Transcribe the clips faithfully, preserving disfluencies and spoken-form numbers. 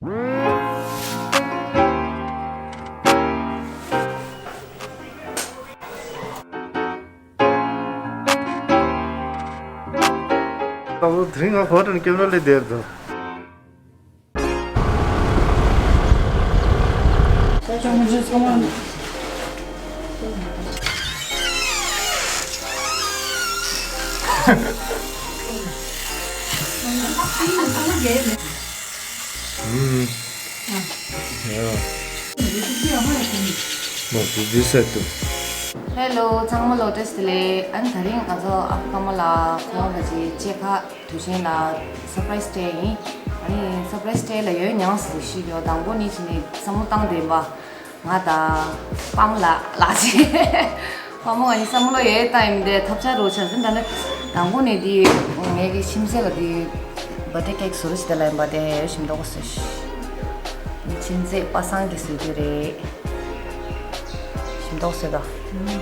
ད་དུང་དེ་རིང་ང་ཧོ་ཊེལ་ཀེམ་ར་ལས་བསྡད་འདུག་ཧེ་ལོ། ཚང་མ་ལ་བཀྲ་ཤིས་བདེ་ལེགས། ཨ་ནི་དེ་རིང་ང་ཚོ་ཨ་ཕ་ཀརྨ་ལགས་ཁོང་ང་ཚོའི་ཆེད་ཁ་དུས་ཆེན་ལ་སར་པ་རའི་སི་སྤྲད་ཡིན། ཨ་ནི་སར་པ་རའི་སི་སྤྲད་ལ་ཡོད་མྱངས་སུ་ཤི་ཡོད། དང་པོ་ནི་ཅི་ནི་བསམ་བློ་བཏང་བསྡད་པ། ང་དང་པང་ལ་ལ་ཅི་ཕ་མ་ང་གཉིས་བསམ་བློ་ཡོད་བཏང་ཡིན་དེ་ཐབས་ཆག་རོགས་ཆག་ཟིན་ད་ནི། དང་པོ་ནི་དེ་ངའི་གི་ཁྱིམ་མཚེས་ལ་དེ་བར་ཌེ་ཀེག་བཟོ་རོགས་ཞིག་དེ་ལ་ཡིན་པ་དེ་ཞིམ་མདོག་ཟེར། ཁྱིམ་མཚེས་པ་སངས་ཀྱིས་བཟོས་རྒྱུ་རེད། ཞིམ་མདོག་བཟོས་དང་།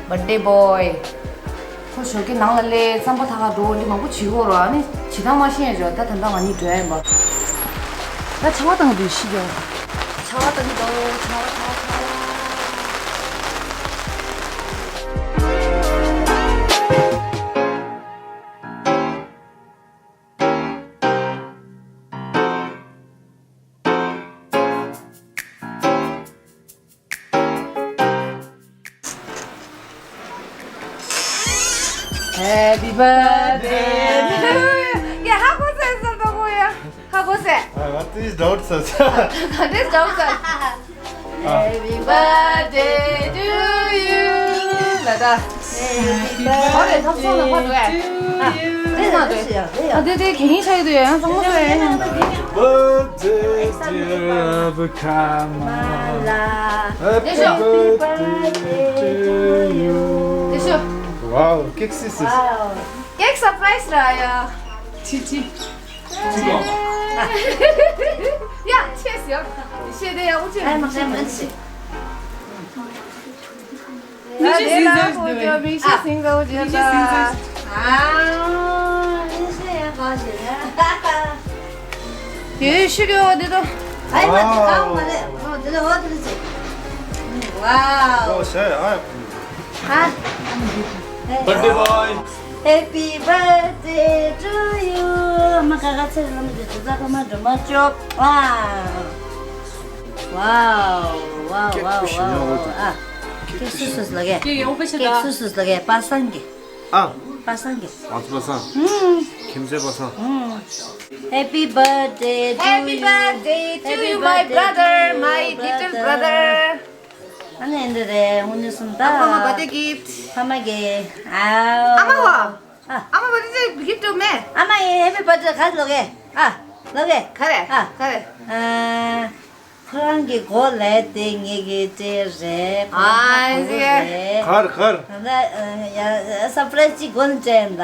བར་ཌེ་བོའི། ཁོ་ཞོགས་ཀས་ནང་ལ་སླེབས། རྩམ་པ་ཐག་ཁ་འགྲོ་འདི་མང་པོ་བྱེད་དགོས་རོ། ཨ་ནི་བྱེད་སྟངས་མ་ཤེས་ཡ་བྱོས། ད་ད་ལྟ་ང་གཉིས་འགྲོ་ཡ་ཡིན་པ། ད་ཆར་པ་བཏང་དུས་ཤི་རྒྱུ། ཆར་པ་བཏང་གི་འདུག་ཆར་པ་ཆར་པ་ཆར་པ། Happy birthday to you. ཡ་ཧ་གོ་སོང་ཟེར་དང་པོ་ཡ། ཧ་གོ་སོང་། ཨ་ང་ཏིས་ཌའུཊ་ས་ས། ང་ཏིས་ཌའུཊ་ས་ས། Happy birthday to you. ལ་ད། Happy birthday to you. ཨ་དེ་དེ་གད་སྙིགས་ཆགས་ཡོད་དུས་ཡང་ཚང་མ་ཚོ་ཡང་། Birthday, dear ཨ་ཕ་ཀརྨ། Happy birthday to you. དེ་ཤོ། Wow, cake scissors. Wow. Cake surprise ར་ཡ། ཅི་ཅི། ཅི་གོ། ཡ་ཆེས་ཡ། ཤེས་དེ་ཡ་འུ་ཅི། ཨ་མ་ཤེས་མ་ཤེས། མི་ཤེས་ཟིན་ཟིན་ཟིན། མི་ཤེས་ཟིན་ཟིན། ཨ། མི་ཤེས་ཡ་ག་ཤེས་ཡ། དེ་ཤི་རེད་འོ་དེ་དོ། ཨ་མ་དེ་གང་མ་རེད། འོ་དེ་ལ་འོ་དེ་ལ་ཅི། Wow. ཨོ་ཤེས་ཨ། ཧ། Birthday boy. Happy birthday to you. ཨ་མ་ཀ་ཁ་ཚེ་རིང་ལ་མི་དེ་ཙ་ཕ་མ་སྒྲོལ་མ་ཅོབ། Wow. Wow, wow, wow, wow. ཨ། ཀེག་སུ་སུ་ལ་གེ། ཀེག་ཡོང་པ་ཤ་ད། ཀེག་སུ་སུ་ལ་གེ། པ་སངས་ཀྱི། ཨ། པ་སངས་ཀྱི། ཨ་ཙི་པ་སངས། ཨུམ། ཁྱིམ་མཚེས་པ་སངས། ཨུམ། Happy birthday to you. Happy birthday to you, my brother, my little brother. ཨ་ནི་འདི་རེད། དངོས་གནས་སོང་ད། ཨ་ཕ་མ་བར་ཌེ་གིཕ་ཊི། ཕ་མ་གི། ཨའོ། ཨ་མ་ཧོ། ཨ། ཨ་མ་བར་ཌེ་གིཕ་ཊི་མེད། ཨ་མ་ཡི་ཧེ་པི་བར་ཌེ་ག་ལོ་གེ། ཨ། ལོ་གེ། ག་རེ། ཨ། ག་རེ། ཨ། ཁོ་རང་གི་མགོ་ལས་དེ་ངེད་ཀྱི་སྤྲད་རེད། ཁོ་རང་ཨ་ཁོ་རང་ཟེར། རེད། གར་གར། ད་ལྟ་ཡ་སར་པ་རའི་སི་ཅིག་མགོ་ནས་སྤྲད་ཡིན་ད།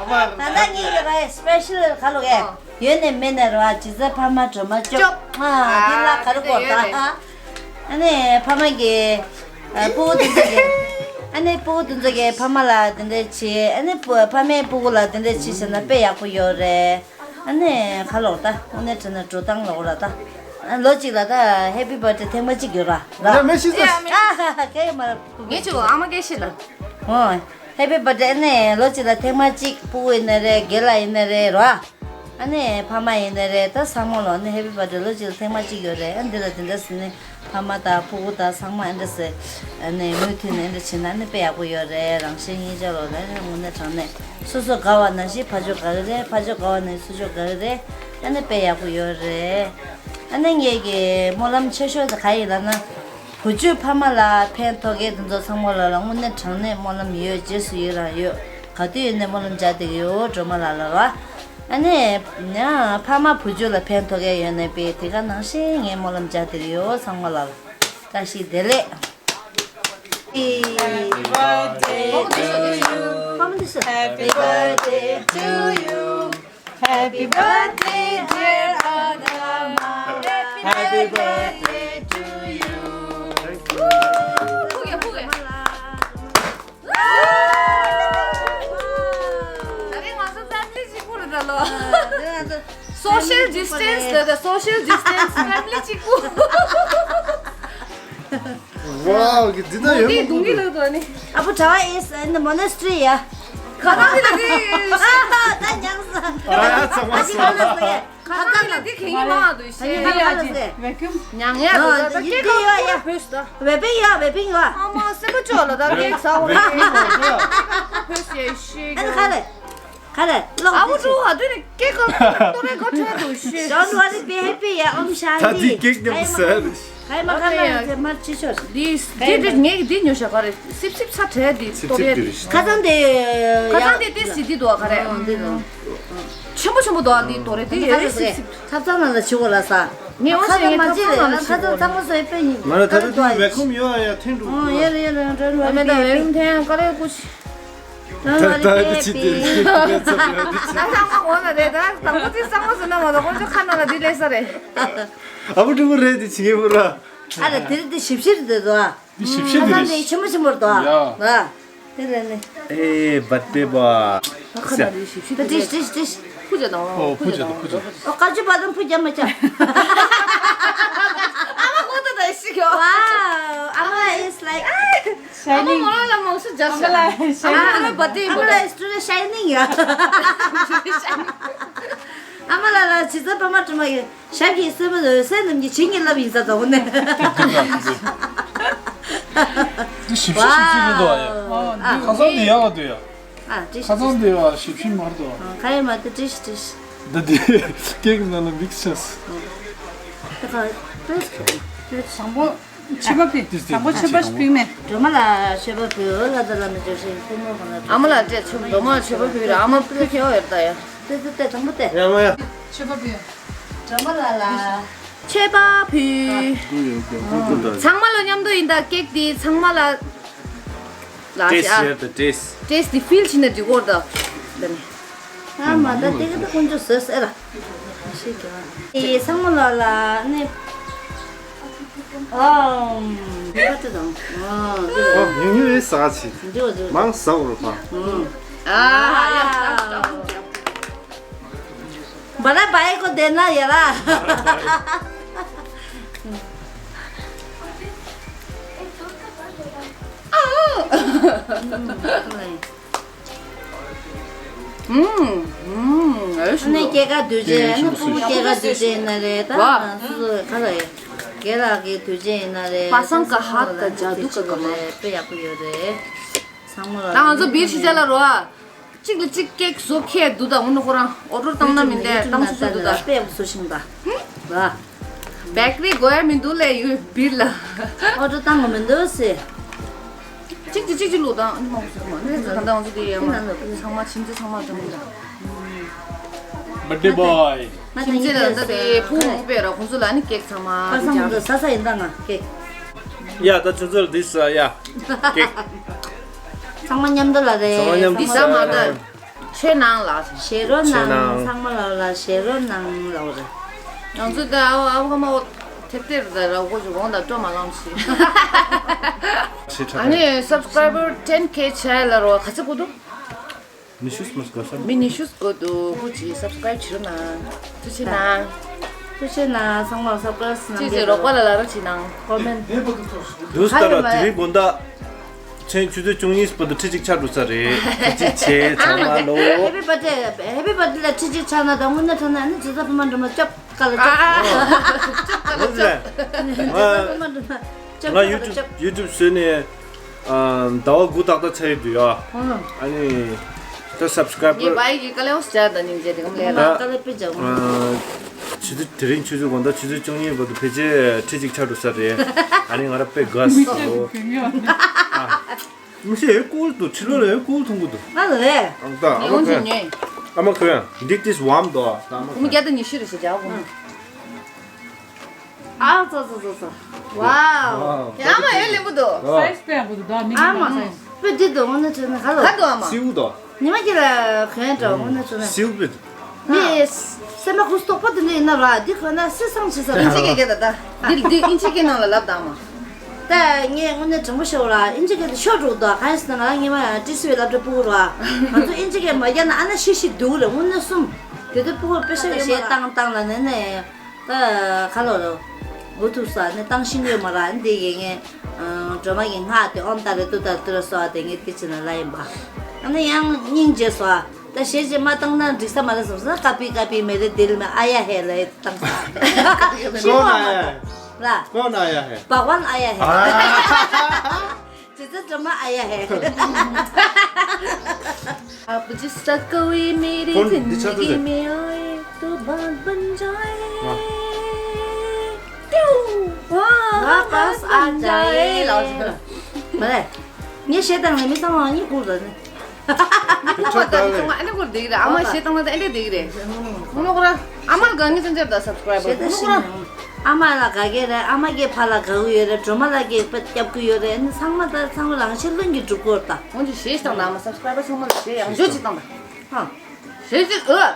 ཨ་ད་ལྟ་ངེད་ཀྱི་རེད་སི་པེ་ཤལ་ག་ལོ་གེ། ཡོད་ནས་མེད་ནས་རེད་བ། ཇི་ཙམ་ཕ་མ་སྒྲོལ་མ་ཅོབ། ཅོབ། ཨ་དེ་ལ་ག་རེ་དགོས་ད། ཨ་ནི་ཕ་མ་གི་ཨ་སྤུ་གུ་དེ་ཚོ་གི། ཨ་ནི་སྤུ་གུ་དེ་ཚོ་གི་ཕ་མ་ལ་དེ་འདྲ་བྱེད། ཨ་ནི་སྤུ་ཕ་མས་སྤུ་གུ་ལ་དེ་འདྲ་བྱེད་ཟེར་ན་དཔེ་ཡག་པོ་ཡོད་རེད། ཨ་ནི་ག་ལོག་ད་དངོས་གནས་དྲན་ན་འགྲོ་སྟངས་ལོག་ར་ད། ཨ་ལོ་གཅིག་ལ་ད་ཧེ་པི་བར་ཌེ་ཐེངས་མ་གཅིག་ཡོད་ར་ལ། ཡ་མེ་ཤི་ཟེར། ཨ་ཧ་ཧ་གེ་མ་ར། ངས་ཆུ་ཨ་མ་གེ་ཤི་ལ། ཨོ། ཧེ་པི་བར་ཌེ་ཨ་ནི་ལོ་གཅིག་ལ་ཐེངས་མ་གཅིག་སྤུ་གུ་ཡིན་ན་རེད། རྒན་ལགས་ཡིན་ན་རེད་ར། ཨ་ནི་ཕ་མ་ཡིན་ན་རེད། ད་ཚང་མ་ལོ་ཨ་ནི་ཧེ་པི་བར་ཌེ་ལོ་གཅིག་ལ་ཐེངས་མ་གཅིག་ཡོད་རེད། ཨ་འདི་ལ་དེ་འདྲ་ཟེར་ནས་ཕ་མ་དང་སྤུ་གུ་དང་ཚང་མ་ཨ་འདྲ་ཟེར། ཨ་ནི་མུ་མཐུད་ནས་ཨ་འདྲ་བྱེད་ན་ཨ་ནི་དཔེ་ཡག་པོ་ཡོད་རེད། རང་གཞན་གཉིས་ཆ་ལོ་ལ་ཨ་ནི་དངོས་གནས་དྲང་གནས་སོ་སོ་དགའ་བ་ནང་བཞིན་ཕར་ཕྱོགས་དགའ་གི་རེད། ཕར་ཕྱོགས་དགའ་བ་ནང་བཞིན་ཚུར་ཕྱོགས་དགའ་གི་རེད། ཨ་ནི་དཔེ་ཡག་པོ་ཡོད་རེད། ཨ་ནི་ངེད་ཀྱི་སྨོན་ལམ་ཆེ་ཤོས་དེ་ག་ཡིན་ལབ་ན། བུ་བརྒྱུད་ཕ་མ་ལ་ཕན་ཐོགས་མཁན་དེ་ཚོ་ཚང་མ་ལ་ལ་དངོས་གནས་དྲང་གནས་སྨོན་ལམ་ཡོད། རྗེས་སུ་ཡི་རང་ཡོད། ག་དུས་ཡིན་ནའི་སྨོན་ལམ་རྒྱག་བསྡད་ཀྱི་ཡོད། སྒྲོལ་མ་ལགས་ལ་ར། ཨ་ནི། ཕ་མ་བུ་བརྒྱུད་ལ་ཕན་ཐོགས་མཁན་ཡོད་ནའི་དཔེ་དེ་ག་ནང་བཞིན་ངས་སྨོན་ལམ་རྒྱག་བསྡད་ཀྱི་ཡོད། ཚང་མ་ལ་ལ་བཀྲ་ཤིས་བདེ་ལེགས། Happy birthday to you. Happy birthday to you. Happy birthday, dear Adama. Happy birthday to you. ཕུག་གེ་ཕུག་གེ། ད་རེས་ང་ཚོ་ཕེ་མི་ལི་གཅིག་པུ་རེད་ད་ལོ། ད་ང་ཚོ་ Social distance ད་ད་social distance family གཅིག་པུ། Wow, འདི་ད་ཡོད་མ་འདུག་ལ་ད་ནི། ཨ་བུ་གྲྭ་བ is in the monastery ཡ། ཁ་ཐག་ལ་དེ། ད་ཉག་ས། ཨ་ཡ་ཚང་མ་ཨ་ཅི་ཁ་ལ་ས་ཡ། ཁ་ཐག་ལ་དེ་ཁེ་ཉི་མ་འདུག་ཤེས་ཡ་ཡ་ཅི། ཉང་ཡ་འདུག་ད་ད་ཡི་ཁེ་ཡོད་ཡ། ཕོས་ད། ཝེ་པིང་ཡོད་ཝེ་པིང་ཡོད། ཨ་མ་སེམས་པ་ཅོག་ལ་ད་ཁེ་ས་འོ། ཕོས་ཡ་ཤེས་ཨ་ནི་ཁ་ལ། ག་རེ་ལོག་ཨ་བུ་ཅུ་ཧ་དུ་ནི་ཀེ་ཀ་ཏོ་རེ་ག་ཁྲ་དུ་ཤི། Don't worry, be happy, yeah, Om Shanti. ད་དེ་ཀེག་ཉམས་སར། ག་ཡི་མ་ག་ལ་ཡང་མར་ཅི་ཤོར། དེ་དེ་ངས་དེ་ཉོ་ཤ་ག་རེ་སིབ་སིབ་ཚ་བྲལ་དེ་ཏོ་རེ། ཁ་ཚང་དེ་ཁ་ཚང་དེ་ཏེ་སི་དེ་དོ་ག་རེ། ཆེན་པོ་ཆེན་པོ་དོ་དེ་ཏོ་རེ་དེ་ཡོད་སིབ་སིབ། ཐབ་ཚང་ནང་ལ་ཆི་གོ་ལ་ས། ངས་འོ་ཁ་ཚང་མ་ཅི་རེད་ཁ་ཚང་ཚང་མ་སོ་ཡི་པེ་ཡིན། ང་ལ་ད་ལྟ་དུས་ཝེ་ཁོམ་ཡོད་ཨ་ཡ་ཐེན་འགྲོ། ཡོད་རེད་ཡོད་རེད། ད་ཝེ་ཁོམ་ཐེན་ཡང་ག་རེ་ཀུ་ཤི། ད་ད་ད་ཅི་དེ་ད་ཚང་མ་འོ་ན་རེད། ད་དང་པོ་ཅི་གཙང་མ་བཟོ་ན་མ་གཏོགས་ཁོང་ཚོ་ཁ་ནང་ལ་འདི་ལས་ས་རེད། ཨ་བུ་ཀྲུང་གོ་རེད་དེ་ཅི་ངེས་པོ་ར། ཨ་རེ་དེ་རེད་དེ་ཞིབ་ཞིབ་རེད་དོ། འདི་ཞིབ་ཞིབ་ཨ་དེ་ན་རེད། དེ་ཆེན་པོ་ཆེན་པོ་རེད་དོ། ཡ། ཨ་དེ་རེད་ནི། ཨེ་བད་པེ་བ། ཁ་ནང་རེད་ཞིབ་ཞིབ་ད་དྲིས་དྲིས་དྲིས། ཕུ་ཇ་དང་ཕུ་ཇ་དང་ཕུ་ཇ། ཨོ་ཀ་ཅུ་བ་དང་ཕུ་ཇ་མ་ཅ། ཨ་མ་ཁོ་ད་ད་ཤི་གོ། Wow, Amala is like shining. ཨ་མ་ལ་མང་སུ་ཇར་ཤ། ཨ་མ་ལ་ཤ་ཨ་མ་ལ་is today shining ཡ། ཨ་མ་ལ་ལ་ཇི་ཙམ་པ་མ་དྲི་མ་ཡོད། ཞབས་ཀྱི་སེམས་པ་འོད་གསལ་རྣམས་ཀྱིས་བྱིན་གྱིས་བརླབས་ཡིན་ས་དོགས་ནས། འདི་ཞིབ་ཞིབ་ཞིབ་ཞིབ་འདུག་ཨ་ཡ། ཨོ་ཁ་སང་འདི་ཡག་ག་འདུག་ཡ། ཨ་ཏྲིཤ་ཁ་སང་འདི་བ་ཞིབ་ཞིབ་མར་འདུག་ཨ་ཁ་ཡ་མ་ཏི་ཏྲིཤ་ཏྲིཤ། འདི་འདི་ཀེག་ནང་ལ་མིག་སི་ཆེས། ད་ཁ་ཏྲིཤ་ཏྲིཤ། དང་པོ་མཆོད་པ་ཕུལ། དང་པོ་མཆོད་པ་ཕུལ་མེད། སྒྲོལ་མ་ལ་མཆོད་པ་ཕུལ། ལྷ་དང་བླ་མའི་སྐྱབས་སེམས་ཕུལ་མོ་གང་ལ། ཨ་མ་ལ་སྤྲད་ཆུ་སྒྲོལ་མ་མཆོད་པ་ཕུལ་ར། ཨ་མ་ཕུལ་ཁྱེར་ཡོད་ད་ཡ། ཏེ་ཏེ་ཏེ་དང་པོ་ཏེ། ཡ་མ་ཡ། མཆོད་པ་ཕུལ། སྒྲོལ་མ་ལ་ལ། མཆོད་པ་ཕུལ། ཚང་མ་ལ་མཉམ་དུ་ཡིན་ད་ཀེག་དེ་ཚང་མ་ལ། ལ་ཏེས་ཨ། ཡ་ད་ཏེས། ཏེས་དེ་ཕིལ་བྱེད་ན་འགྲིག་གོ་ད། ད་ནི། ཨ་མ་ད་ཏེ་གི་ད་དཀོན་མཆོག་ཟེར་ཟེར་ལ། ཤེས་ཀྱི་ཨ། ཨེ་ཚང་མ་ལ་ལ་ནི། ཨོམ། འདི་པ་ཏི་དང་། ཨོ། ཨོ་ཉུང་ཉུང་ཡིན་ཟ་ཆི། འདི་བ་འདི་བ། མང་ཟ་བར་ཕ། ཨ་ཡ། བ་ར་བའི་གོ་དེ་ན་ཡ་ར། ཨ། ཨུམ། ཨུམ། ཨེ་ཤུ། ཨ་ནི་སྐྱེས་སྐར་དུས་ཆེན། ཨ་ནི་ཕྲུ་གུ་སྐྱེས་སྐར་དུས་ཆེན་ཡིན་ན་རེད་ད། ཝ། སོ་སོ་ག་ལ་ཡ། རྒན་ལགས་ཀྱི་དུས་ཆེན་ཡིན་ན་རེད། པ་སངས་ཀ་ཧ་ད་ཇ་དུ་ཀ་ཀ་མ། དཔེ་ཡག་པོ་ཡོད་རེད། ཚང་མ་ལ། ད་ང་ཚོ་བིར་ཤི་ཅ་ལ་རོ་ཨ། གཅིག་ལ་གཅིག་ཀེག་བཟོ་ཁྱེར་འདུག་ད་འོ་ན་ཁོ་རང་ཨོ་ཌར་བཏང་ན་མིན་ཏེ་བཏང་ཆོག་ཆོག་འདུག་ད། དཔེ་ཡག་པོ་བཟོ་ཤིང་ད། ཝ། བེག་རི་དགོས་ཡ་མི་འདུག་ལས་ཡོད་བིར་ལ། ཨོ་ཌར་བཏང་དགོས་མི་འདུག་ཟེར། གཅིག་གཅིག་གཅིག་གཅིག་ལོ་དང་ཨ་ནི་མང་པོ་ཟེར་མ་ནི་ཟེར་ག་འདྲ་འོང་ཟེར་དེ་ཡ་མ་ཚང་མ་ཁྱིམ་མཚེས་ཚང་མ་འདྲ་མོ་འདྲ། Birthday boy། ཁྱིམ་མཚེས་ལ་འདྲ་དེ་ཕུག་མོ་པས་ར་ཁོང་ཚོ་ལ་ནི་ཀེག་ཚང་མ་པ་སངས་ཀ་ཧ་ད་ཟ་ས་ཡིན་ད་ང་ཀེག་ཡ་ད་ཁྱོད་ཚོ་ལ་འདི་ཟ་ཡ་ཀེག་ཚང་མ་མཉམ་དུ་ལ་རེད། ཚང་མ་མཉམ་དུ་འདི་ཟ་མ་ད། ཆོས་ནང་ལ། ཞེ་རོ་ཆོས་ནང་ནང་། ཚང་མ་ལ་ལ་ཞེ་རོ་ནང་ལ་རེད། ང་ཚོ་ད་ཨ་ཨ་ཁ་མ་ཐེབས་ཐེབས་ད་ར་གོ་ཇུ་གོང་ད་སྤྲོ་མ་ལང་ཞིག་ཞེ་དྲག་ཨ་ནི་སབ་སི་ཀ་རའི་བར་ཊེན་ཁེ་ཆ་ལ་རོ་ག་ཚོད་གོ་འདུག་ཉི་ཤུ་མ་གོ་ས། མི་ཉི་ཤུ་གོ་འདུག་ཁོ་ཅིག་སབ་སི་ཀ་རའིབ་བྱེད་རོགས་གནང་། ཐུགས་རྗེ་གནང་། ཐུགས་རྗེ་གནང་། ཚང་མ་སབ་སི་ཀ་རའིབ་གནང་། ཅིག་ཅིག་རོགས་པ་ལ་ལ་རོགས་ཅིག་གནང་། ཀོ་མེན་ཊི། དུས་ལྟར་དེ་རིང་དགོང་དག་མཚན་ཆུ་ཚོད་བཅུ་གཉིས་བར་དུ་ཁྲི་གཅིག་ཆགས་འགྲོ་ས་རེད། ཁྲི་གཅིག་བྱས་ཚང་མ་ལོ། ཧེ་པི་བར་ཐི་ཌེ། ཧེ་པི་བར་ཐི་ཌེ་ལ་ཁྲི་གཅིག་ཆགས་ན་ད་དངོས་གནས་དྲང་གནས་ཨ་ནི་ཇི་ལྟ་ཕུ་མ་འགྲོ་མ་ཅོབ་ཀ་ལ་ཅོབ། ཨ་ཨ་ཨ། ཇི་ལྟ་ཕུ་མ་འགྲོ་མ་ཅོབ་ང་ཀ་ལ་ཡུ་ཊུབ་ཅོབ། ཡུ་ཊུབ་བཟོས་ནས་ཨ་ཟླ་བ་དགུ་ཏག་ཏག་ཚར་ཡོད་འདུག་ཡ། ཨ་ནི་ད་སབ་སི་ཀ་རའིབ་ངའི་བར་བའི་གི་ཀ་ལེ་ཨོ་སི་ཇ་དང་སྙིང་རྗེ་དེ་གམ་ལས་ལ། ཀ་ལེ་པི་ཇ། ཨ་ཆུ་ཚོད་དེ་རིང་ཆུ་ཚོད་དགོང་དག་ཆུ་ཚོད་བཅུ་གཉིས་བར་དུ་ཕལ་ཆེར་ཁྲི་གཅིག་ཆགས་འགྲོ་ས་རེད། ཨ་ནི་ང་རང་དཔེ་དགའ་སོང་། མི་ཤེས་ཡོད་ཀུལ་འདུག་ཁྲི་ལོ་ལ་ཡོད་ཀུལ་མཐོང་གི་འདུག་ང་ལ་རེད། ཨ་ད་ཨ་མ་ཁོས་ཨ་མ་ཁོས་འདི་ཏིས་ཝམ་དོ་ད་ཨ་མ་ཁོས་བརྒྱ་དང་ཉི་ཤུ་རེ་ཞིག་རྒྱག་གོ། ཨ་ཙོ་ཙོ་ཙོ་ཙོ། ཝའོ། ཡ་མ་ཡོད་ལེན་པོ་འདུག་ས་ཡིས་པའི་ཡག་པོ་འདུག་ད་མི་ཨ་མ་གི་ས་ཡིས། པི་འདི་འདུག་འོ་ན་ཚོད་ན་ག་ལ། ག་འདུག་ཨ་མ། སེའུ་དོ། ཉི་མ་གི་ལ་གོན་འགྲོ་འོ་ན་ཚོད་ན། སེའུ་པི། མི་སེམས་པ་ཁུ་སྟོག་པོ་དེ་འདྲ་ཡིན་ན་ར་འདི་གོན་ན་སེ་སང་ཆེ་ས་རེད། ཨིན་ཇི་སྐད་ད་ད། འདི་འདི་ཨིན་ཇི་སྐད་ནང་ལ་ལབ་དང་མ། ད་ངས་དངོས་གནས་དྲང་པོ་ཤོད་ར་ཨིན་ཇི་སྐད་དུ་ཤོར་འགྲོ་འདུག་གང་ཡིན་ཟེར་ན་ང་རང་ཉི་མ་ཡང་ཏི་སི་ཝི་ལབ་འདྲ་སྤུ་གུ་ར། ང་ཚོ་ཨིན་ཇི་སྐད་མ་རྒྱག་ན་ཨ་ན་ཤི་ཤི་འདུག་རེད་དངོས་གནས་གསུམ། དེ་དུས་ཕྲུ་གུར་དཔེ་ཤ་གཞས་བཏང་བཏང་ལ་ནས་ནས་ད་ཁ་ལོ་རོ་འུ་ཐུག་ས་ནས་བཏང་ཤིང་ཡོད་མ་ར་འདི་གི་ངས་སྒྲོལ་མ་གི་སྔགས་དེ་ཨོམ་ཏཱ་རེ་ཏུ་ཏཱ་ཏུ་ར་སོགས་དེ་ངས་དེ་ཕྱིན་ལ་ལ་ཡིན་པ། ཨ་ནི་ཡང་སྙིང་རྗེ་སོགས་ད་གཞས་གཞས་མ་བཏང་ན་འགྲིག་ས་མ་རེད་བསམ་སོང་། ཀ་པི་ཀ་པི་མེ་རེ་དིལ་མེ་ཨ་ཡ་ཧེ་ལ་ཡི་བཏང་ས། ཤི་བ་མ་ཡ་ལ། ཤི་བ་ན་ཡ་ཧེ། བག་ཝན་ཨ་ཡ་ཧེ། ཨ། ཇི་ཙི་ཏྲ་མ་ཨ་ཡ་ཧེ། अब जिस तक कोई मेरी कौन? दिशा तो जिंदगी में आए तो बात बन जाए। वाह। क्यों? वाह, वापस आ जाए। ལོ། མ་རེད། ངས་གཞས་བཏང་ནས་མི་ཚང་མ་གཉིད་ཁུག་རེད་ནི། ཨ་ནི་ཁོ་ར་ཨ་མ་གཞས་བཏང་ན་ཨེ་འདྲ་བསྡད་ཀྱི་རེད། ཨ་མ་ལ་དགའ་ངེས་ཅན་ཅན་ད་སབ་སི་ཀ་རའེ་བར་ཨ་མ་ལ་དགའ་གི་རེད། ཨ་མ་གི་ཕ་ལ་དགའ་གི་ཡོད་རེད། སྒྲོལ་མ་ལགས་ཀྱི་དཔེ་སྐྱབས་ཀྱི་ཡོད་རེད། ཨ་ནི་ཚང་མ་ད་ཚང་མ་རང་ཆེ་བློན་གྱི་སྒྲུབ་སྐོར་ད། འོན་ཀྱང་གཞས་བཏང་ན་ཨ་མ་སབ་སི་ཀ་རའེ་བར་ཚང་མ་ལ་གཞས་ཡང་ཞོ་ཅིག་བཏང་ད། ཧ། གཞས་ཅིག་ཨོ།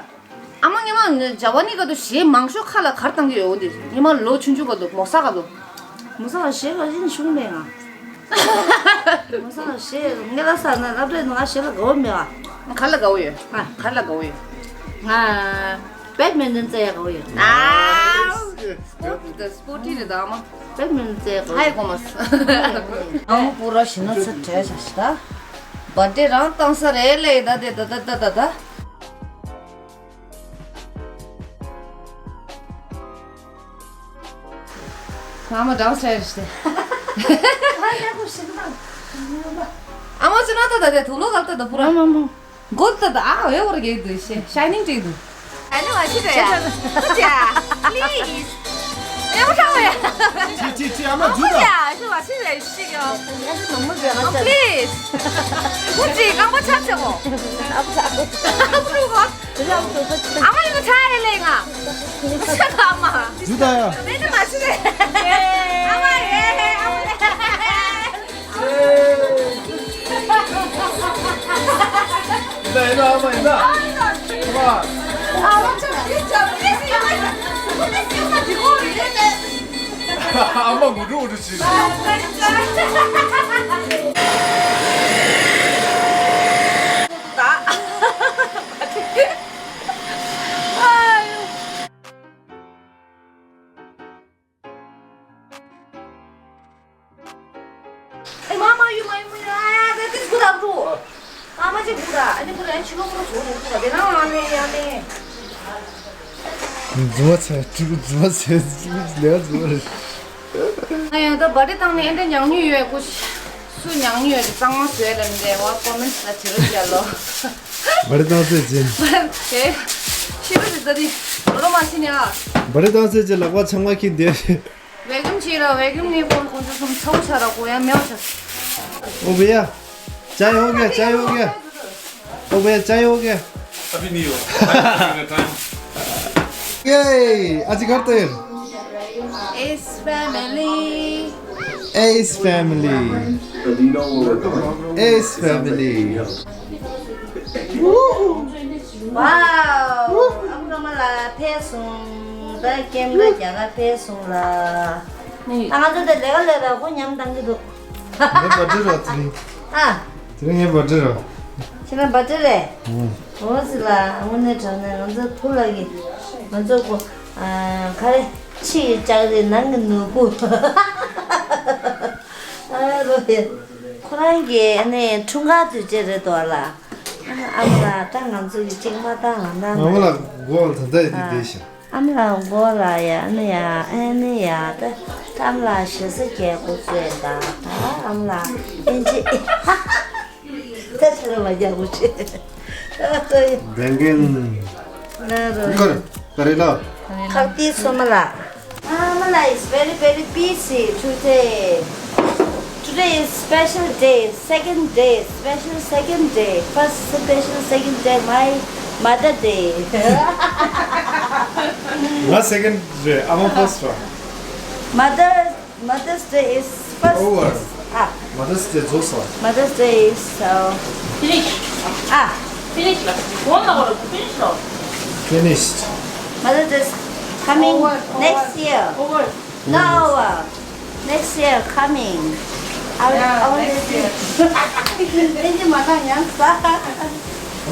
ཨ་མ་ཉི་མ་ཇ་བ་ནི་ག་དུ་གཞས་མང་ཤོས་ཁ་ལ་གར་བཏང་གི་ཡོད་འོ་འདི་ཉི་མ་ལོ་ཆུང་ཆུང་ག་དུ་མོ་ས་ག་དུ། མོ་ས་ལ་གཞས་ག་ཡིན་ཤུང་མེད་ང་། མོ་ས་ལ་གཞས་ངེད་ལ་ས་ན་སློབ་གྲྭའི་ནང་གཞས་ལ་དགའ་བོ་མེད་བ། ག་ལ་དགའ་བོ་ཡོད། ཨ། ག་ལ་དགའ་བོ་ཡོད། ང་བེད་མིན་ཏོན་རྩེ་ཡ་དགའ་བོ་ཡོད། ཨ། སྤོ་ཊི་དང་སྤོ་ཊི་རེད་ད་ཨ་མ། བེད་མིན་ཏོན་རྩེ་ཡ་དགའ་བོ་ཡོད། ཧའི་གོ་མ་སི། ཨ་མ་པུ་ར་ཞི་ན་ཚ་བྲལ་བྱ་ཞི་ད། བར་ཐི་ཌེ་རང་བཏང་ས་རེད་ལེ་ད་དེ་ད་ད་ད་ད་ད། ཨ་མ་སྦྲང་ས་རེད་ཤི། ཨ་མ་ཅི་ན་ད་ད་དེ་དུག་ལོག་ག་ད་ད་པུ་ར། མ་མ་མ། གོལ་ད་ད་ཨ་འོ་ཡ་འོ་ར་གེ་དུ་ཤེ་ཤའི་ནིང་ཏྲེ་དུ། ཨ་ནི་མ་ཤི་རེ་ཡ། ཨ་ཅག་པི་ལི་སི། ཡ་མ་ཤ་བ་ཡ། ཅི་ཅི་ཅི་ཨ་མ་ཨ་ཇུ་ད། ཨ་ཅག་ཤི་བ་ཤི་རེ་ཤི་གི། ཨ་མ་ཇུ་ད། པི་ལི་སི། ཁོ་ཅི་རྐང་པ་ཆག་ཆག་གོ། ཨ་ཅག་ཨ་ཅག་ཨ་ཅག་ཨ་མ་ཡིན་ན་ཆ་ཡེ་ལེ་ང་། ཨ་མ། ཇུ་ད་ཡ། མེད་ན་མ་ཤི་རེ། ཨ་མ་ཡེ་ཨ་མ་ཡེ། ཡིན་ན་ཡིན་ན་ཨ་མ་ཡིན་ན། ཨ་མ། ཨ་མ་ངུ་འགྲོ་འགྲོ་བྱེད། ཨེ་མ་མ་ཡུ་མ་ཡུ་མ་ཡུ། ཨ་ཡ་ད་ཏིས་གུ་ར་འགྲོ། ཨ་མ་ཅི་གུ་ར། ཨ་ནི་གུ་ར་ཨ་ཕྱི་ལོགས་གུ་ར་བཟོ་རེད་གུ་ར། དེ་ན་ཨ་མེ་ཡ་མེ། རྫུན་མ་ཚད་ཀྲུ་རྫུན་མ་ཚད་ལས་རྫུན་མ་རེད། ཨ་ཡ་ད་བར་ཐི་ཌེ་བཏང་ནས་ཨེ་འདྲ་ཉག་ཉོས་ཡོད་གོ། སུ་ཉག་ཉོས་ཡོད་གཙང་མ་བཟོས་ལ་མི་འདྲ་བ་ཀོ་མེན་ཊི་ལ་བྲིས་རོགས་བྱས་ལོ། བར་ཐི་ཌེ་བཏང་ཚེ་ཅན། ཨེ། ཤི་རོ་ཞིག་ད་དི་རོ་རོ་མ་ཤི་ནི་ཨ། བར་ཐི་ཌེ་བཏང་ཚེ་ཅན་ལག་པ་ཚང་མ་ཁྱི་འདེད། ཝེ་ཀམ་བྱེད་ར། ཝེ་ཀམ་ནི་ཁོང་ཁོང་ཚོ་གསུམ་ཚ་བོ་ཆ་ར་གོ་ཡ་མེ་བ་ཆ། ओ भैया, चाय हो गया, चाय हो गया। ओ भैया, चाय हो गया। अभी नहीं हुआ। ये, आज घर तो है। Ace family. Ace family. Ace family. Wow! ཨ་ཁུ་ཀརྨ་ལགས་ཕེབས་སོང་། ད་ཀེམ་ར་རྒྱ་གར་ཕེབས་སོང་ལ། ཨ་ང་ཚོ་ད་ལས་ཀ་ལས་ར་ཁོ་ཉམས་བཏང་གི་འདུག་ངའི་བར་ཐི་ཌེ་ར་དེ་རིང་། ཨ། དེ་རིང་ངའི་བར་ཐི་ཌེ་ར། ཁྱེད་རང་བར་ཐི་ཌེ་རེད། ཨང་། འོ་ཟི་ལ་དངོས་གནས་དྲང་གནས་ང་ཚོ་བུ་ལ་གི་ང་ཚོ་གོ། ཨ། ག་རེ། ཕྱི་ཡི་ལྕགས་རི་ནང་གི་ནོར་བུ། ཨ་རོ་ཡ། ཁོ་རང་གི་ཨ་ནི་འཁྲུངས་སྐར་དུས་ཆེན་རེད་དོ་ལ། ཨ་མ་ལགས་ད་ང་ཚོ་གི་གཅིག་མ་བཏང་ང་བཏང་། ཨ་མ་ལགས་མགོ་ལ་ད་ལྟ་ཡི་དེ་བསྡད་ཤག་ཨ་མ་ལགས་མགོ་ལ་ཡ་ཨ་ནི་ཡ་ཨ་ནི་ཡ་ད་ཨ་མ་ལགས་ཞེ་ས་རྒྱལ་སྐུ་གཟུགས་ད་ཨ་མ་ལགས་ཨིན་ཇི། ད་ཆ་ལ་མ་རྒྱག་གོ་ཆེ། ད་ལྟ་ཡི། དེང་གིན། ང་རོ། ཁར་ད་རེ་ལ། ཁག་ཏི་སོ་མ་ལགས། ཨ་མ་ལགས། It's very very busy today. Today is special day, second day, special second day, first special second day, my mother day. ང་སེ་ཀེན་ཌི་རེད། ཨ་མ་ཕར་སི་ཊི་རེད། Mother, Mother's Day is first. Over. Ah, Mother's Day རྫོགས་སོང་། Mother's Day is, uh, finish. Ah, finish. Finish. Mother's Day is coming next year. Over. No, uh, next year coming. I will, yeah, I will next year. Thank you, Mama.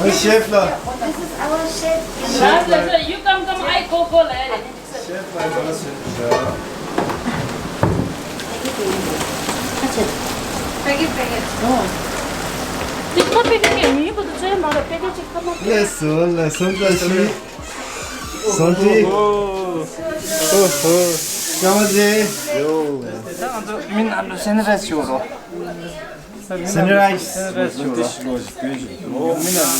ཨོ་ཤེཕ་ལ། This is our chef. ཤེཕ་ལ། You come, come, I go, go ལ། ཤེཕ་ལ་ཡང་ཟེར་བཞག Packet, packet. ཨོ། དེ་ཁ་པེ་ཀེ་ཇི་མི་ཡིན་པ་དུ་ཚོད་མ་ར་པེ་ཀེ་ཇི་ཁ་མ། ལགས་སོ་ལགས་སོ། བཀྲ་ཤིས། སོང་ཏི། ཨོ་ཧོ། ཀ་མ་ཇེ། ཡོ། ད་ང་ཚོ་མི་ནང་དུ་སེ་ནི་ཊའི་ཛི་ཞུ་རོགས། སེ་ནི་ཊའི་ཛི། སེ་ནི་ཊའི་ཛི་ཞུ་རོགས། ཨོ་མི་ནང་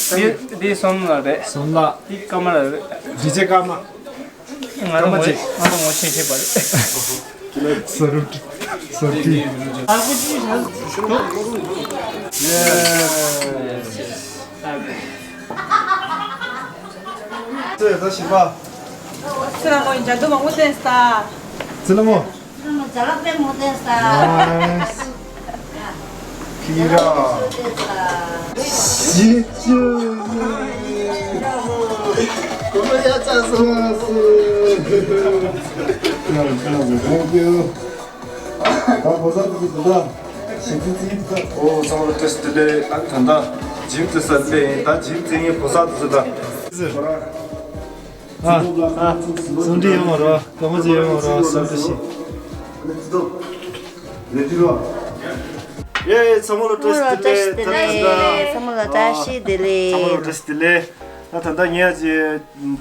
དུ། འདི་འདི་སོམ་ལགས་རེད། སོམ་ལགས། འདི་ཀརྨ་ལགས་རེད། ཌི་ཇེ་ཀརྨ། ང་རང་ངོ་ང་རང་ངོ་ཤེས་ཤེས་པ་རེད། སོ་རུ། སོ་ཏི། ཡེ། ཚེ་ད་བཞི་པ། ཚེ་ལ་མོ་ཡིན་ཇ་དུ་མ་མོ་བསྟན་ས། ཚེ་ལ་མོ། ཚེ་ལ་མོ་ཇ་ལག་པས་མོ་བསྟན་ས། ནའིས། ཁྱི་ར། ཞི་ཅུ། གོ་མ་ཡ་ཅག་སོང་སོང་། Thank you. ད་གོ་ས་དུ་ད་ཞི་ཅུ་ཙི་ད། ཨོ་ཚང་མ་བཀྲ་ཤིས་བདེ་ལེགས། ད་ད་ད་ཇིམ་ཙི་ས་ལེ་ད་ཇིམ་ཙི་ངའི་གོ་ས་དུ་ད། ཨ་ཨ་སོང་འདི་ཡོང་བ་རོ། ཀ་མ་ཅི་ཡོང་བ་རོ། སོང་འདི་ཤི། ཡེ་ཚང་མ་ལ་བཀྲ་ཤིས་བདེ་ལེགས། ད་ད་ད། ཚང་མ་ལ་བཀྲ་ཤིས་བདེ་ལེགས། ཚང་མ་ལ་བཀྲ་ཤིས་བདེ་ལེགས། ད་ད་ད་ངས་ཨ་ཅེ་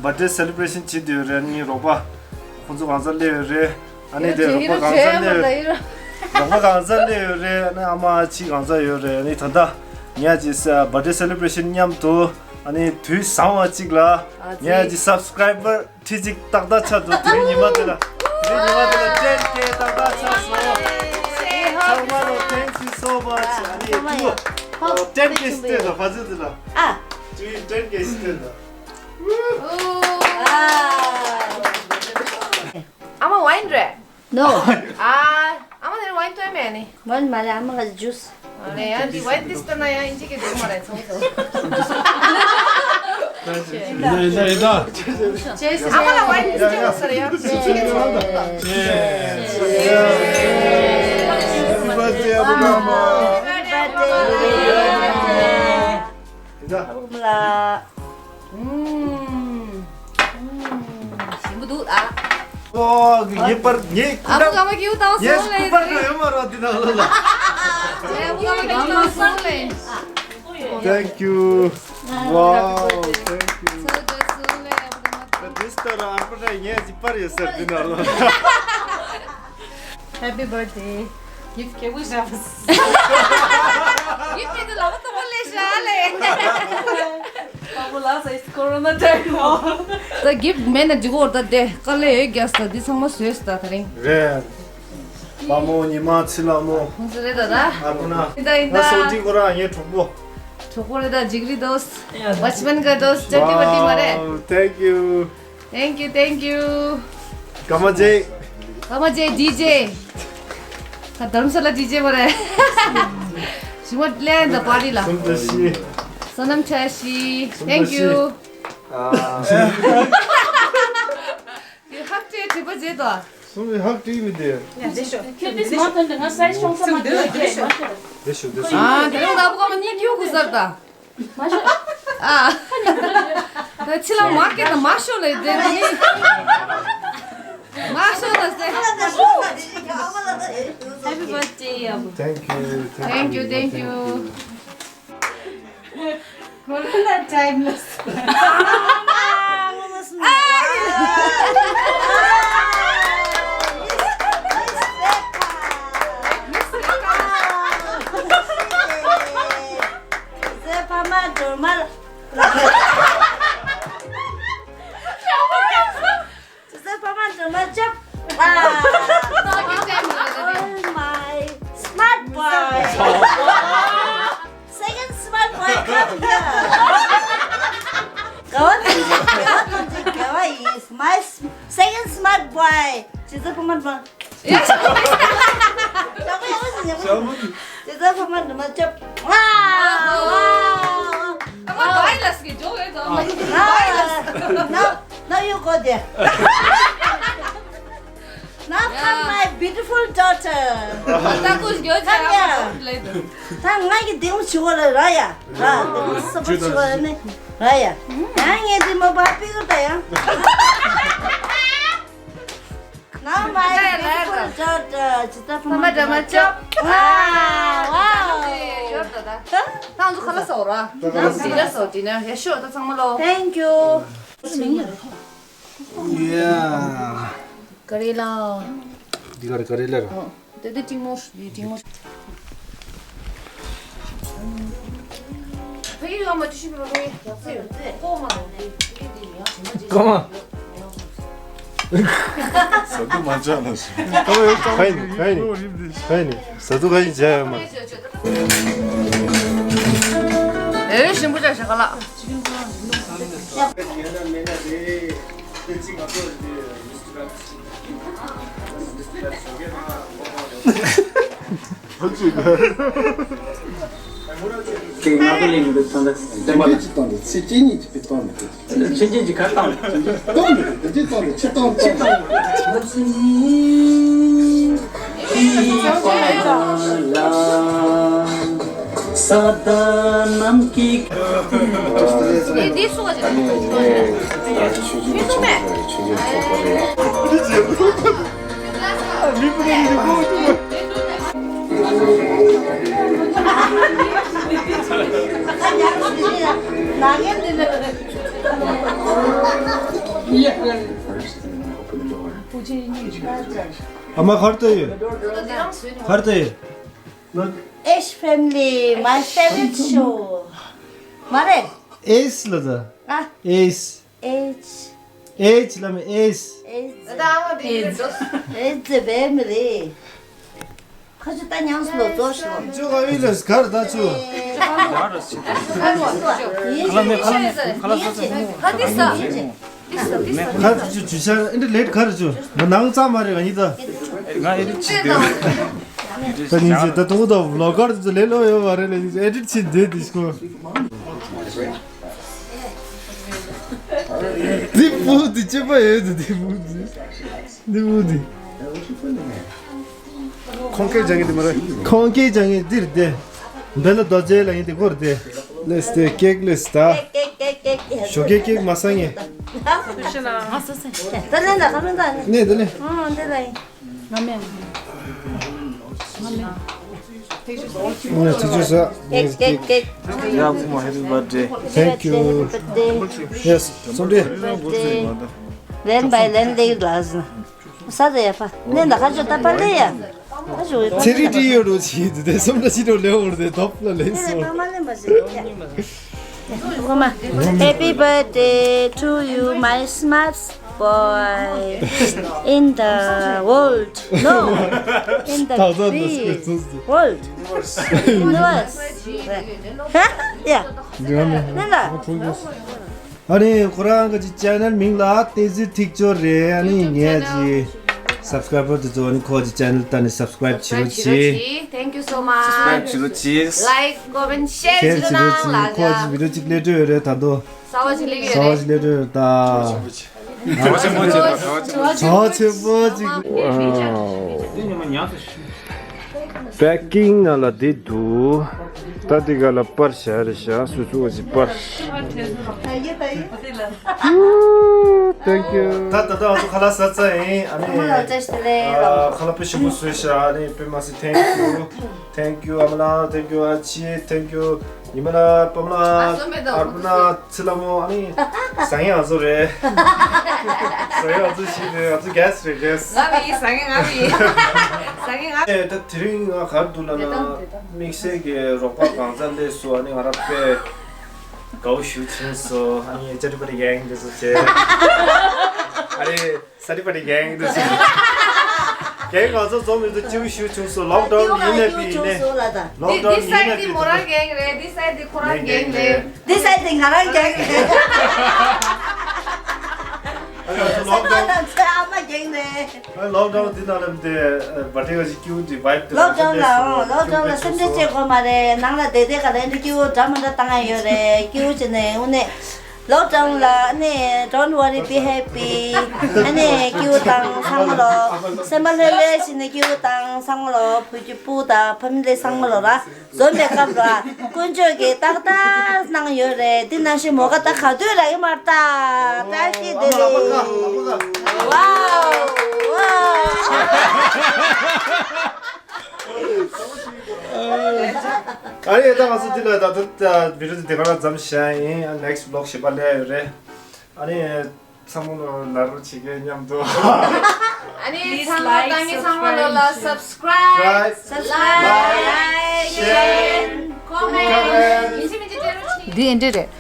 བར་ཌེ་སེ་ལེ་བྷ་རེ་ཤན་བྱེད་དུས་རེད། ནི་རོགས་པ་ཁོང་ཚོ་གང་ས་སླེབས་ཡོད་རེད། ཨ་ནི་དེ་རོགས་པ་གང་ས་སླེབས་ཡོད་རེད། རོགས་པ་གང་ས་སླེབས་ཡོད་རེད། ཨ་ནི་ཨ་མ་ཅི་གང་ས་ཡོད་རེད། ཨ་ནི་ད་ད་ངས་ཨ་ཅེ་བར་ཌེ་སེ་ལེ་བྷ་རེ་ཤན་མཉམ་དུ་ཨ་ནི་དུས་བཟང་བ་ཅིག་ལ་ངས་ཨ་ཅེ་སབ་སི་ཀ་རའི་བར་ཁྲི་གཅིག་ཏག་ཏག་ཆགས་འདུག་དེ་རིང་ཉི་མ་དེ་ལ། དེ་རིང་ཉི་མ་དེ་ལ་ཊེན་ཀེ་ཏག་ཏག་ཆགས་སོང་། ཚང་མ་ལ་thank you so much. ཨ་ནི་ཐུགས་ཊེན་ཀེ་ཞིག་སྟེར་དང་ཕ་ཚོད་དེ་ལ། ཨ། དུས་ཊེན་ཀེ་ཞིག་སྟེར་དང་། ཨ་མ་ཝའིན་རེད། No. ཨ། ཨ་མ་དེར་ཝའིན་ཐོན་མེད་ནི། ཝའིན་མ་རེད། ཨ་མ་ག་ཇུས། ཨ་ལེ་ཡ་འདི་ཝའིན་ཏིས་ཏ་ན་ཡ་ཨིན་ཇི་གི་འདུག་མ་རེད་ཚང་ཚང་། ཡིན་ད་ཡིན་ད་ཡིན་ད། ཨ་མ་ལ་ཝའིན་ཏིས་ཏ་ན་ས་རེད་ཡ། Happy birthday, Abu Rama. ཡིན་ད། ཨུམ། ཞིམ་པོ་འདུག་ཨ། ཨོ་ངེས་པར་ངེས་ཨ་མ་ཀ་མ་ཀིའུ་དང་ངེས་སོང་ལེ་སྐུ་པར་ཟེར་ཡོད་མ་རེད་འདི་ནང་ལོགས་ལ། ཨ་མ་ཀ་མ་ཀིའུ་དང་སོང་ལེ། Thank you. Wow, thank you. སོ་སོ་སོང་ལེ་ཨ་མ་ཀ་མ་ཀིའུ། This time ཨ་མ་ཀ་ངེས་ཀྱི་པར་ཡོད་ཟེར་འདི་ནང་ལོགས་ལ། Happy birthday. Gift ཁེ་བུ་ཞབས། Gift དེ་ལ་བ་ཏོ་ལེ་ཤ་ལེ། ད་gift མེད་ན་འགྲིག་གོ་ད་དེ་དཀའ་ལས་ཡོད་རྒྱག་ས་འདི་ཚང་མ་བཟོས་ས་ད་ད་རིང་། རེད། པ་མོ་ཉི་མ་ཚེ་ལ་མོ། ཁོང་ཚོ་རེད་ད་ད། ཨ་ཁོ་ན། ཡིན་ད་ཡིན་ད། ང་སོ་ཏི་ཁོ་རང་ངའི་གྲོགས་པོ། གྲོགས་པོ་རེད་ད་འཇིགས་རི་དོས། བ་ཆི་མན་ག་དོས་ཅ་ཏི་བ་ཏི་མ་རེད། Wow, thank you. Thank you, thank you. ཀ་མ་ཇེ། ཀ་མ་ཇེ་ཌི་ཇེ། ད་དྷ་རམ་ས་ལ་ཌི་ཇེ་མ་རེད། ཞི་མ་ལེན་ད་པར་ཊི་ལ། སོམ་བདེ་ཤི། བསོད་ནམས་བཀྲ་ཤིས། Thank you. ཨ། དེ་ཧག་ཏེ་དྲི་པ་བརྗེད་དོ། སོམ་བདེ་ཧག་ཏེ་མི་དེ། ཁྱོད་དེ་མ་ཐོན་ཏེ་ང་སའི་ཤོང་ས་མ་དེ་དེ་མ་ཤོར། དེ་ཤོར་དེ་ཤོར། ཨ་དེ་རིང་ད་བུ་ག་མ་གཉིས་ཁྱུ་གུ་ཟར་ད། མ་ཤོར། ཨ། ད་ཕྱི་ལ་མར་ཀེ་ད་མ་ཤོར་ལེ་དེ་ནི། མ་ཤོར་ད་ཟེར། Happy birthday, ཡ་བུ། Thank you, thank you, thank you. Corona time ལ། ཇོ་ཟེར་ཕ་མ་འགྲོ་མ་ཅོབ། ཨ། Oh my smart boy. Second smart boy come here. ག་བ་དང་ག་བ་དང་ག་བ་is my s- second smart boy. ཇོ་ཟེར་ཕ་མ་འགྲོ། ཇོ་ཟེར་ཕ་མ་འགྲོ་མ་ཅོབ། ཨ། ཨ། Now, now you go there. Now come my beautiful daughter. ད་ཀུ་ཞོ་ཅ་ཡ་ལེ། ད་ང་གི་དེ་མོ་ཆུ་བ་ལ་ར་ཡ། ར་དེ་མོ་སོ་པ་ཆུ་བ་ལ་ནི་ར་ཡ། ང་ངས་དེ་མོ་བ་པི་གུ་ད་ཡ། Now my beautiful daughter. ཅི་ད་ཕ་མ་འདྲ་མ་ཅོ། ཨ་ཝའོ། ད་ང་ཚོ་ཁ་ལག་ཟ་འོ་ར། ད་ང་ཚོ་ཁ་ལག་ཟ་འོ། ཌི་ནར་ཡ་ཤོ་ད་ཚང་མ་ལོ། Thank you. Yeah. ཀ་རེ་ལ། འདི་ག་རེ་ཀ་རེ་ལ་ར། དེ་དེ་ཏིང་མོ་ཏིང་མོ། ཕ་གི་ཡོད་མ་ཅི་ཞིག་རོ་རེ་ཡག་ཚེ་ཡོད་ཚེ་ཀོ་མ་རོ་རེ་ཕ་གི་དེ་ཡག་ཅི་མ་ཅི་ཀོ་མ། ཟ་དུ་མ་ཅག་ལ་སོ། ཀ་ཡིན་ཀ་ཡིན་ཀ་ཡིན། ཟ་དུ་ཀ་ཡིན་ཇ་ཡོད་མ། ཨེ་ཞིམ་པོ་ཅག་ཞག་ལ། དེ་ང་ཚོ་ལས་མི་འདུག་ཚང་ཚང་བསྟན་པ་ལ་ཅི་གཏོང་དེ་ཚེ་སྐྱེ་གཉིས་ཀྱི་དཔེ་གཏོང་མི་འདུག་ཆེན་ཆེན་གྱི་ཁ་བཏང་། གཏོང་མི་འདུག་དེ་ཅི་གཏོང་དེ་ཆི་གཏོང་གཏོང་། ས་དང་ནམ་གྱི། ངས་འདི་སུ་བ་ཅིག་ལ་ཐུག་ཐུག་ཐུག་ཐུག་མེད། ཨ་མ་གར་ལྟ་ཡོད། གར་ལྟ་ཡོད། Ace family, my favorite show. མ་རེད། Ace ལ་ད། ཨ། Ace། H H ལ་མེ་Ace། H། ད་ཨ་མ་དེ་ཡོད་འགྲོ། H ཟེར་བའི་མི་རེད། ཁ་ཆུ་ད་ཉང་སུ་ལོ་ཙོ་ཤི་ལོ། ཅོ་ག་བི་ལ་གར་ད་ཆུ། ཁ་ལ་མེ་ཁ་ལ་མེ་ཁ་ལ་ས་ས། ཁ་དི་ས། ཁ་ཆུ་ཆུ་ཤ་ཨིན་ཏི་ལེད་ཁ་ཆུ། ང་ནང་ཙམ་མ་རེད་ང་ཡི་ད། ང་ཨེ་རི་ཆི་དེ། ད་ཉིན་ཅི་ད་ཏོག་ད་ལོ་གར་ཆུ་ལེ་ལོ་ཡོད་བ་རེད་ལེ་ཨེ་རི་ཆི་དེ་དི་སྐོ། འདི་བུ་འདི་ཅི་པ་ཡོད་འདི་བུ་འདི། འདི་བུ་འདི། ཁོང་སྐད་སྦྱང་གི་འདི་མ་རེད། ཁོང་སྐད་སྦྱང་གི་འདིར་བསྡད། འདི་ལ་རྡོ་རྗེ་ལ་ཡིན་འདི་སྐོར་བསྡད། ལེས་ཏེ་ཀེག་ལེས་ད། ཞོགས་ཀས་ཀེག་མ་ཟ་ངེས། ད་ལེན་ད་ཁ་ལེན་ད། ནས་ད་ལེན། ཨང་འདི་ལ་ཡིན། ང་མེད། ང་མེད། ཐུགས་རྗེ་ཆེ། ཀེག་ཀེག་ཀེག Happy birthday. Thank you. Yes. ཚོམ་འདྲི། ལན་བའི་ལན་ལེགས་ལ་ཟིན། ས་དེ་ཡ་ཕ། ནན་ད་ཁ་ཆོ་ད་པ་ལེ་ཡ། ཁ་ཆོ་ཡ་ཕ། ཚེ་རིང་འདྲི་ཡོད་རོ་ཆི་དེ་དེ་སོམ་ལ་ཤི་རོ་ལེ་འོར་དེ་ཐོབ་ལ་ལེ་སོ། ནན་ད་ཕ་མ་ལེན་པ་ཟིན་ཡ། Happy birthday to you, my smart boy in the world. No, in the big world. Universe. ཧ། ཡ། ནན་ད། ཨ་ནི་ཁོ་རང་གི་ཅི་ཅེ་ནལ་མིང་ལ་ཏེ་ཟི་ཐིག་ཅོ་རེད། ཨ་ནི་ངས་ཅི་སབ་སི་ཀ་རའེ་བར་དེ་ཚོ་ཨ་ནི་ཁོ་ཅི་ཅེ་ནལ་ལྟ་ནི་སབ་སི་ཀ་རའེབ་བྱེད་རོགས་བྱེད། Thank you so much. Subscribe བྱེད་རོགས་བྱེད། Like, comment, share ཤེར་བྱེད་བྱེད་རོགས་རྣམས་ལ་བྱེད། ཁོ་ཅི་བི་ཌི་ཡོ་གཅིག་སླེབས་འགྲོ་ཡོད་རེད་ད་དོ། གསར་པ་ཅིག་སླེབས་ཡོད་རེད། གསར་པ་ཅིག་སླེབས་འགྲོ་ཡོད་ད། གྲོགས་ཆེན་པོ་ཅིག་དང་གྲོགས་ཆེན་པོ་ཅིག་གྲོགས་ཆེན་པོ་ཅིག Wow. པེ་ཀིང་ནང་ལ་བསྡད་འདུག་ད་འདི་ག་ལ་པར་བཞག་རེད་བཞག་སུ་སུ་བ་ཞིག་པར། Ooh, thank you. ད་ད་ད་ང་ཚོ་ཁ་ལག་ཟ་ཚར་ཡིན། ཨ་ནི་ཨ་མ་ལགས་བཀྲ་ཤིས་བདེ་ལེགས། ཨ་ཁ་ལག་དཔེ་ཞིམ་པོ་བཟོས་ཤག་ཨ་ནི་དཔེ་མ་སྲིད་thank you. Thank you ཨ་མ་ལགས། Thank you ཨ་ཅེ། Thank you ཉི་མ་ལགས། པ་མ་ལགས། ཨ་སོ་མེ་ཏོག་ཨ་རུ་ན། ཚི་ལ་མོ། ཨ་ནི་ཟ་ངེ་ང་ཚོ་རེད། ཟ་ངེ་ང་ཚོ་ཞིག་རེད། ང་ཚོ་གེ་སི་རེད། གེ་སི། ང་མི་ཡིན། ཟ་ངེ་ང་མི་ཡིན། ཟ་ངེ་ང་། ཨེ་ད་དེ་རིང་ང་ག་རེ་འདུག་ལབ་ན་དམིགས་བསལ་གྱི་རོགས་པ་གང་ཚ་སླེབས་སོང་། ཨ་ནི་ང་རང་དཔེ་དགའ་བོ་ཞེ་པོ་བྱུང་སོང་། ཨ་ནི་ཅ་ཏི་པ་ཏི་གེང་འདི་ཚོ་བྱས། ཨ་ནི་ས་ཏི་པ་ཏི་གེང་འདི་ཚོ། གེང་ང་ཚོ་འཛོམས་ཡོད་དུས་སྐྱིད་པོ་ཞེ་པོ་བྱུང་སོང་། ལོག་ཌའོན་ཡིན་ནས་པི་ཡིན་ནས། ལོག་ཌའོན་ཡིན་ནས་པི། འདི་ས་ཏི་མོ་རང་གེང་རེད། འདི་ས་ཏི་ཁོ་རང་གེང་རེད། འདི་ས་ཏི་ང་རང་གེང་རེད། ཨ་ལོག་ཌའོན། ཨ་ལོག་ཌའོན་འདི་ནང་ལ་འདི་བ་ཏི་ག་ཅིག་སྐྱིད་པོ་འདི་བའིབ་འདི། ལོག་ཌའོན་ལ་ཨོ་ལོག་ཌའོན་ལ་སེམས་ཁྲལ་བྱེད་དགོས་མ་རེད། ནང་ལ་བསྡད་བསྡད་ག་ལ་འདི་སྐྱིད་པོ་འདྲ་མི་འདྲ་བཏང་ཡ་ཡོད་རེད། སྐྱིད་པོ་བྱས་ནས་དངོས་གནས། Lockdown ལ་ཨ་ནི་don't worry, be happy. ཨ་ནི་སྐྱིད་པོ་དང་ཚང་མ་ལོ། སེམས་པ་ལྷོད་ལྷོད་བྱས་ནས་སྐྱིད་པོ་དང་ཚང་མ་ལོ། བུ་རྒྱུད་སྤུ་དང་ཕ་མི་ལས་ཚང་མ་ལོ་ར། འཛོམས་པའི་སྐབས་ར། དཀོན་མཆོག་གིས་ཏག་ཏག་གནང་ཡོད་རེད། འདི་ནང་བཞིན་མོ་ག་ད་ག་དུས་རག་གི་མ་རེད་ད། བཀྲ་ཤིས་བདེ་ལེགས། ཝའོ། ཝའོ། ཨ་རེད། ད་ང་ཚོ་འདི་ལ་ད་ད་ད་བི་ཌི་ཡོ་འདི་ག་ལ་མཚམས་བཞག་ཡིན། ཨ་next vlog་ཞིག་པ་སླེབས་ཡོད་རེད། ཨ་ནི་ཚང་མ་ལོ་ལ་རོགས་བྱེད་མཁན་མཉམ་དུ། ཨ་ནི་ཚང་མ་ལྟ་མཁན་ཚང་མ་ལོ་ལ་subscribe, like, share, comment. འདི་ཨེ་འདྲ་རེད།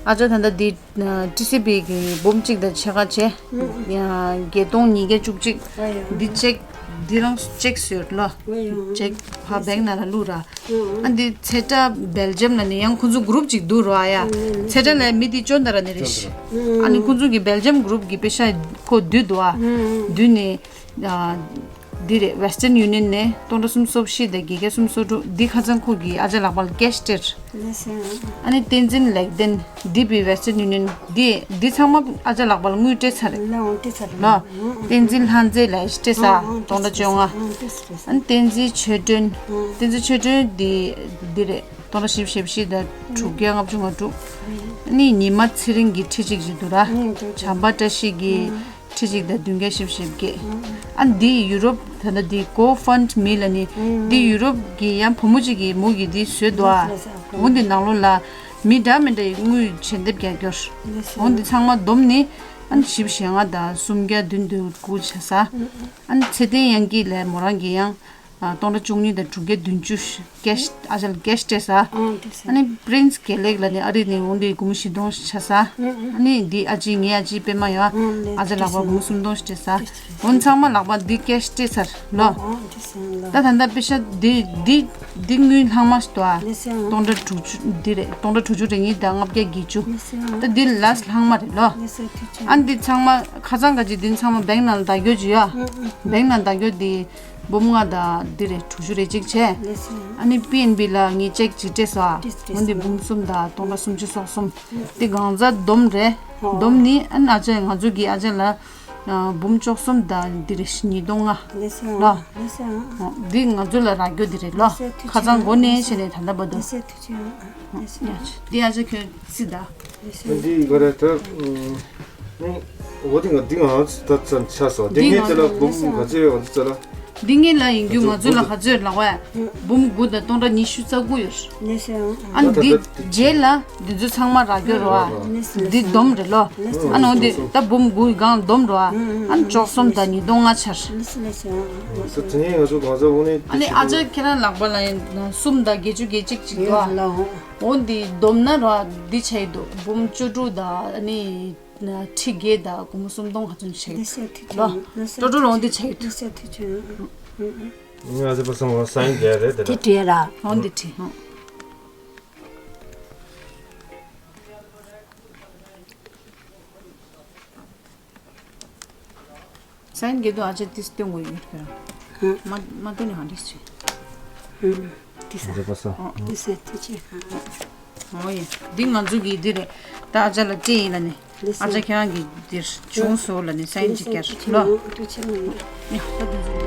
ཨ་ཅག་ད་ལྟ་འདི་ཊི་སི་བི་གི་འབུམ་གཅིག་དང་ཕྱེད་ཀ་བྱས། བརྒྱད་སྟོང་ཉིས་བརྒྱ་བཅུ་གཅིག་འདི་ཅེག་འདི་རང་ཅེག་བཟོས་ལོ། ཅེག་ཕ་བེང་ནང་ལ་བླུགས་ར། ཨ་འདི་ཚེ་བཀྲ་སྦེལ་ཇམ་ལ་ནི་ཡང་ཁོ་ཚོ་གུ་རུབ་ཅིག་འདུག་ར་ཡ། ཚེ་བཀྲ་ལ་མི་འདི་ཅོན་ད་ར་ནི་རེད། ཨ་ནི་ཁོ་ཚོ་གི་སྦེལ་ཇམ་གུ་རུབ་གི་པེ་ཤ་ཁོ་བསྡུས་འདུག་ཨ། བསྡུས་ནས། འདི་རེད། Western Union་ནས་སྟོང་ཕྲག་སུམ་ཅུ་སོ་བཞི་དང་བརྒྱད་བརྒྱ་སུམ་ཅུ་སོ་དྲུག་འདི་ཁ་སང་ཁོ་གི་ཨ་ཅག་ལག་པ་ལ་ཀེཤ་སྤྲད། ཨ་ནི་བསྟན་འཛིན་ལེགས་ལྡན་འདི་བི་Western Union་འདི་འདི་ཚང་མ་ཨ་ཅག་ལག་པ་ལ་དངུལ་སྤྲད་ཚར་རེད། ལོ། བསྟན་འཛིན་ལྷ་མཛེས་ལ་སྤྲད་ས་སྟོང་ཕྲག་བཅོ་ལྔ། ཨ་ནི་བསྟན་འཛིན་ཆོས་སྒྲོན། བསྟན་འཛིན་ཆོས་སྒྲོན་འདི་འདི་རེད། སྟོང་ཕྲག་བཞི་བཅུ་ཞེ་བཞི་དང་དྲུག་བརྒྱ་ལྔ་བཅུ་ང་དྲུག་ཨ་ནི་ཉི་མ་ཚེ་རིང་གི་ཁྲི་གཅིག་ཅིག་འདུག་ར། བྱམས་པ་བཀྲ་ཤིས་ཀྱི་ཁྲི་གཅིག་དང་བདུན་བརྒྱ་བཞི་བཅུ་ཞེ་བརྒྱད། ཨ་འདི་ཡུ་རོབ་ད་ལྟ་འདི་GoFundMe་ལ་ནི་འདི་ཡུ་རོབ་ཀྱི་ཡང་བུ་མོ་གཅིག་གིས་མོ་གིས་འདི་བཟོས་འདུག་ཨ། འོ་འདི་ནང་ལོགས་ལ་མི་འདྲ་མི་འདྲ་ཡི་དངུལ་ཞལ་འདེབས་རྒྱག་རྒྱུར། འོ་འདི་ཚང་མ་བསྡོམས་ནི་ཨ་ནི་བཞི་བཅུ་ཞེ་ལྔ་དང་སུམ་བརྒྱ་བདུན་དོན་དགུ་བྱས་ས། ཨ་ནི་ཚེ་བརྟན་དབྱངས་སྐྱིད་ལ་མོ་རང་གིས་ཡང་སྟོང་ཕྲག་བཅུ་གཉིས་དང་དྲུག་བརྒྱ་བདུན་ཅུ་ཀེཤ་ཨ་ཅག་ལ་ཀེཤ་སྤྲད་ས། ཨ་ནི་པི་རིན་སི་དགེ་ལེགས་ལ་ནི་ཨ་རི་ནས་འོང་དུས་སྒོར་མོ་བཞི་སྟོང་ཆགས་ས། ཨ་ནི་འདི་ཨ་ཅེ་ངའི་ཨ་ཅེ་པད་མ་ཡ་ཨ་ཅག་ལག་པ་སྒོར་མོ་སུམ་སྟོང་སྤྲད་ས། འོ་ཚང་མ་ལག་པ་འདི་ཀེཤ་སྤྲད་ཚར་ལོ། ད་ད་ལྟ་པེ་ཤ་འདི་འདི་འདི་དངུལ་ལྷག་མ་ཞིག་འདུག་ཨ། སྟོང་ཕྲག་དྲུག་ཅུ་འདི་རེད། སྟོང་ཕྲག་དྲུག་ཅུ་རེ་གཉིས་དང་ལྔ་བརྒྱ་བརྒྱད་ཅུ། ད་འདི་ལ་སི་ལྷག་མ་རེད་ལོ། ཨ་འདི་ཚང་མ་ཁ་སང་ག་ཅིག་འདི་ཚང་མ་བེང་ནང་ལ་བདག་སྐྱོར་བྱེད་ཡ། བེང་ནང་བདག་སྐྱོར་འདི་འབུམ་ལྔ་དང་འདི་རེད། དྲུག་ཅུ་རེ་གཅིག་བྱས། ཨ་ནི་པི་ཨེན་བི་ལ་ངས་ཅེག་ཅིག་སྤྲད་སོང་ཨ། འོ་འདི་འབུམ་གསུམ་དང་སྟོང་ཕྲག་སུམ་ཅུ་སོ་གསུམ། འདི་གང་ཟག་བསྡོམས་རེད། བསྡོམས་ནི་ཨ་ནི་ཨ་ཅག་ང་ཚོ་གི་ཨ་ཅག་ལ་འབུམ་བཅུ་གསུམ་དང་འདི་རེད། ཉིས་སྟོང་ལྔ་ལོ། འདི་ང་ཚོ་ལ་རག་རྒྱུ་འདི་རེད་ལོ། ཁ་སང་འགོ་ནས་བྱས་ནས་ད་ལྟ་བར་དུ། འདི་ཨ་ཅག་ཁྱོད་སི་ད། འདི་ག་རེ་ད། ཨོ་དེ་ང་འདི་ང་ད་ཙམ་ཆགས་སོང་། དེ་ངས་དེ་ལ་འབུམ་ག་ཚོད་ཡོད་འདི་ཚོ་ལ། འདི་ངས་ལ་ཡིན་རྒྱུ་ང་ཚོ་ལ་ག་ཚོད་ལག་པ་འབུམ་དགུ་དང་སྟོང་ཕྲག་ཉི་ཤུ་རྩ་དགུ་ཡོད། ཨ་འདི་རྗེས་ལ་འདི་ཚོ་ཚང་མ་རག་རྒྱུ་རེད་བ། འདི་བསྡོམས་རེད་ལོ། ཨ་ནི་འོ་འདི་ད་འབུམ་དགུ་གང་བསྡོམས་རེད་བ། ཨ་ནི་བཅུ་གསུམ་དང་ཉིས་སྟོང་ལྔ་ཆར། ད་དེ་ནས་ང་ཚོ་གང་ཟག་འོ་ནས། ཨ་ནི་ཨ་ཅག་ཁྱེད་རང་ལག་པ་ལ་ཡིན་ན་གསུམ་དང་བརྒྱད་ཅུ་གྱ་གཅིག་ཅིག་འདུག་ཨ། འོ་འདི་བསྡོམས་ན་ར་འདི་ཆགས་ཡི་འདུག་འབུམ་བཅུ་དྲུག་དང་ཨ་ནི་ཁྲི་བརྒྱད་དང་སྒོར་མོ་སུམ་སྟོང་ག་ཚོད་ཆགས་ཡི་འདུག་ལོ། ཀྲོ་ཀྲོ་ལོ་འདི་ཆགས་ཡི་འདུག་ང་ཚོ་པ་སང་བ་སང་རྒྱལ་རེད་དེ་དེ་ལ། བྲིས་ར། འོ་འདི་བྲིས། སའིན་གྱི་དུ་ཨ་ཅེ་ཏིས་སྟོན་དགོས་ཡོད་ཀྱང་། མ་མ་སྟོན་ནས་ཧང་ཏིས་ཆེ། ཏིས་ཏིས་ཏིས་ཆེ། འོ་ཡ། འདི་ང་ཚོ་གི་འདི་རེད། ད་ཨ་ཅག་ལ་ཅི་ཡིན་ལ་ནི། ཨ་ཅག་ཁྱེད་རང་གི་འདིར་བྱུང་སོང་ལ་ནི་སའིན་ཅིག་བརྒྱབ་ལོ། ཡ་ད་འདི་ཚོ།